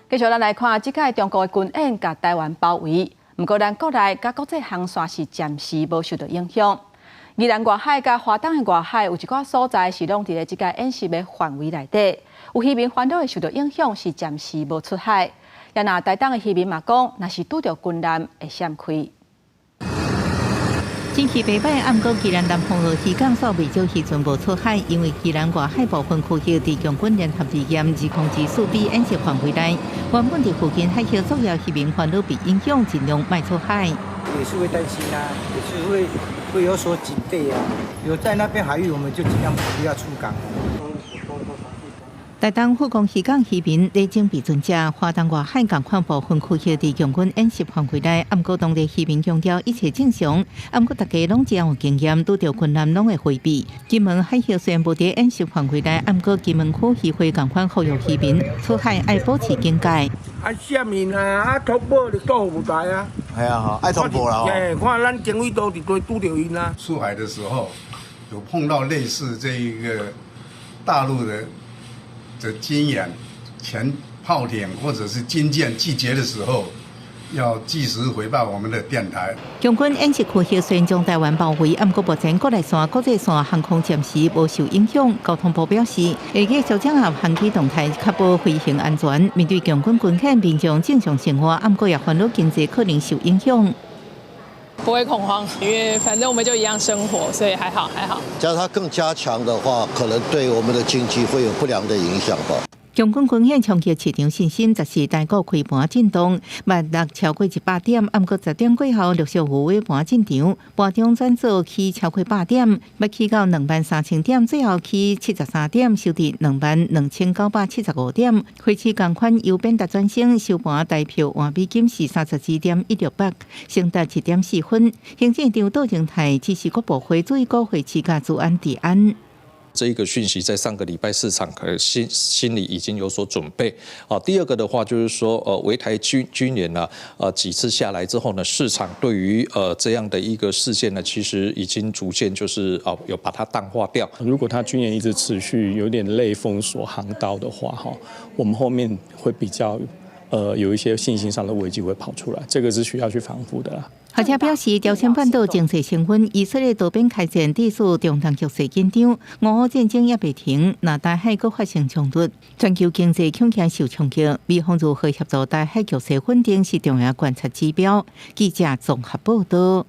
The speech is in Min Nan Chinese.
繼續咱來看，這擺中國的軍演共台灣包圍，毋過咱國內佮國際航線是暫時無受到影響。宜蘭外海佮花東的外海有一寡所在是攏佇咧這個演習的範圍內底，有漁民煩惱會受到影響，是暫時無出海。也若台東的漁民嘛講，若是拄著軍艦會閃開。天氣袂䆀，毋過宜蘭南風號漁港煞袂少漁船無出海，因為宜蘭外海部分區域佇共軍聯合二驗2024B 演習範圍內，原本佇附近海域作業漁民煩惱被影響，盡量莫出海。也是會擔心啊，也是會有所警備啊。有在那邊海域，我們就盡量不要出港。台東富岡漁港漁民咧準備船隻，花東外海仝款部分區域佇共軍演習範圍內，毋過當地漁民強調一切正常，毋過大家攏真有經驗，拄著軍艦攏會迴避。金門海域雖然無佇演習範圍內，毋過金門區漁會仝款呼籲漁民出海愛保持警戒。啊，啥物啊？啊，通報就到舞台啊。係啊，吼，愛通報啦。欸，看咱經緯都佇佗拄著𪜶啊。出海的時候，有碰到類似這一個大陸的軍演、前炮艇或者是軍艦集結的時候，要及時回報我們的電台。共軍演習區域雖然將台灣包圍，毋過目前國內線、國際線航空暫時無受影響。交通部表示，會繼續掌握航機動態，確保飛行安全。面對共軍軍演，民眾正常生活，毋過也煩惱經濟可能受影響。不會恐慌，因為反正我們就一樣生活，所以還好還好。假如它更加強的話，可能對我們的經濟會有不良的影響吧。共軍軍演衝擊市場信心，14台股開盤震盪，萬六超過100點，毋過10點過後陸續有尾盤進場，盤中轉做起超過100點，欲起到23,000點，最後起73點，收佇22,975點。匯市仝款由貶值轉升，收盤台票換美金是32.168，升達1.4分。行政院長杜榮泰指示各部會注意股匯市佮資安治安。這一個訊息在上個禮拜市場可能心裡已經有所準備。啊，第二個的話就是說，圍台軍演呢，幾次下來之後呢，市場對於這樣的一個事件呢，其實已經逐漸就是哦有把它淡化掉。如果它軍演一直持續，有點類封鎖航道的話，哈，我們後面會比較有一些信心上的危機會跑出來，這個是需要去防護的啦。學者表示，朝鮮半島情勢升溫，以色列多邊開戰，致使中東局勢緊張，俄烏戰爭也未停，若台海閣發生衝突，全球經濟恐驚受衝擊。美方如何協助台海局勢穩定是重要觀察指標。記者綜合報道。